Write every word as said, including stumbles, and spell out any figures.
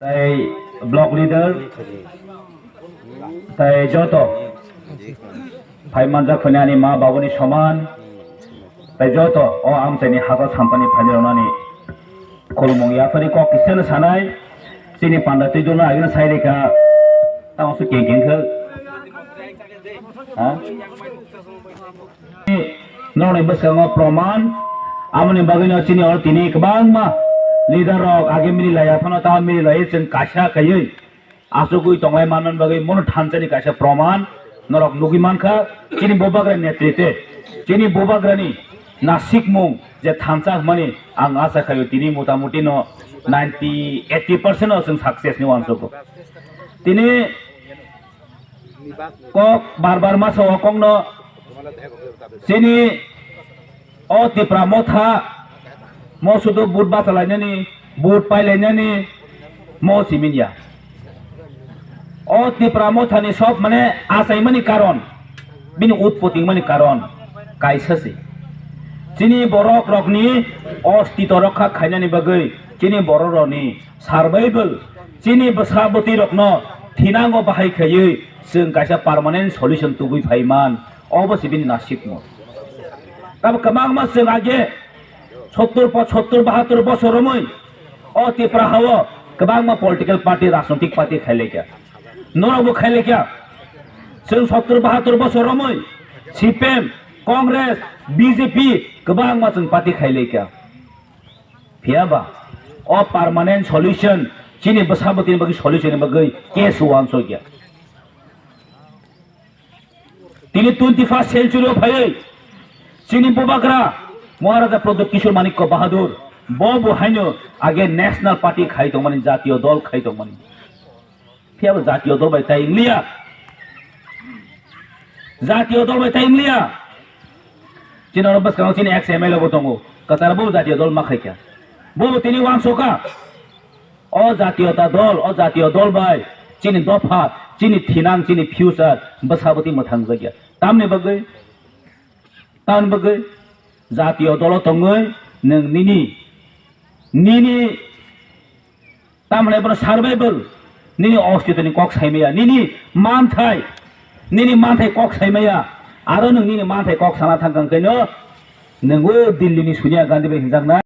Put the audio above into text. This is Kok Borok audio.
Tai block leader, tai joto phai manjak phani ani ma babuni soman, tai joto o amchaini hata sampani phaini rwnani khulumung yaphari kok kiseno sanai, chini panda twi dulna agino sai rikha, tamo se keng keng khe, ha? Norokni bwskango proman, amoni bagwino chini oro tini kwbangma leader rok age mili laiya phano ta mili laiwi chwng kaisa khaiwi achugwi tonglai manmani bagwi mono thansani kaisa proman norok nugwi mankha. Chini bubagra netrite, chini bubagrani nasikmung je thansa hwnmani ang acha khaio tini motamuti no ninety eighty percent no chwng success ni uansukgo. Tini kok bar bar ma sao kokno chini o Tipra motha mo sudu but bachalainani, but pailainani mo siminya. O Tipra mothani sob mane achaimani karon, bini utpoti wngmani karon kaisa se. Chini borok rokni ostito rokha khainani bagwi chini borok rokni survival, chini bwsa bwtwi rokno thinango bahai khaiwi chwng kaisa permanent solution tubui phaiman, obo se bini nasikmung. Tamo kwbangma chwng age sottor po-, sottor bahattor bosor romwi o Tipra hao kwbangma political party, rajnotik party khailaikha. Norokbo khailaikha. Chwng sottor bahattor bosor romwi C P M, Congress, B J P kwbangma chwng party khailaikha. Phiyaba o permanent solution, chini bwsa bwtwini bagwi solution ni bagwi case uansukya. Tini twenty first century o phaiwi chini bubagra Maharaja Pradyot Kishore Manikya Bahadur bo bo haino age national party khai tongmani, jatiyo dol khai tongmani. Phiyaba jatiyo dol bai tai wngliya. Jatiyo dol bai tai wngliya. Chini oro bwskango chini ex M L A bo tongo. Kwcharo bo jatiyo dol ma khaikha. Bo bo tini uansukha. O jatiyo ta dol, o jatiyo dol bai chini dopha, chini thinang, chini future bwsa bwtwi mwthangjakya. Tamni bagwi, tamni bagwi jatiyo dolo tongwi nwng nini, nini tamni bono survival, nini ostitoni kok saimaya, nini manthai, nini manthai kok saimaya, aro nwng nini manthai kok sana thangkang keno nwng o Delhi ni Sonia Gandhi bai hinjaknai.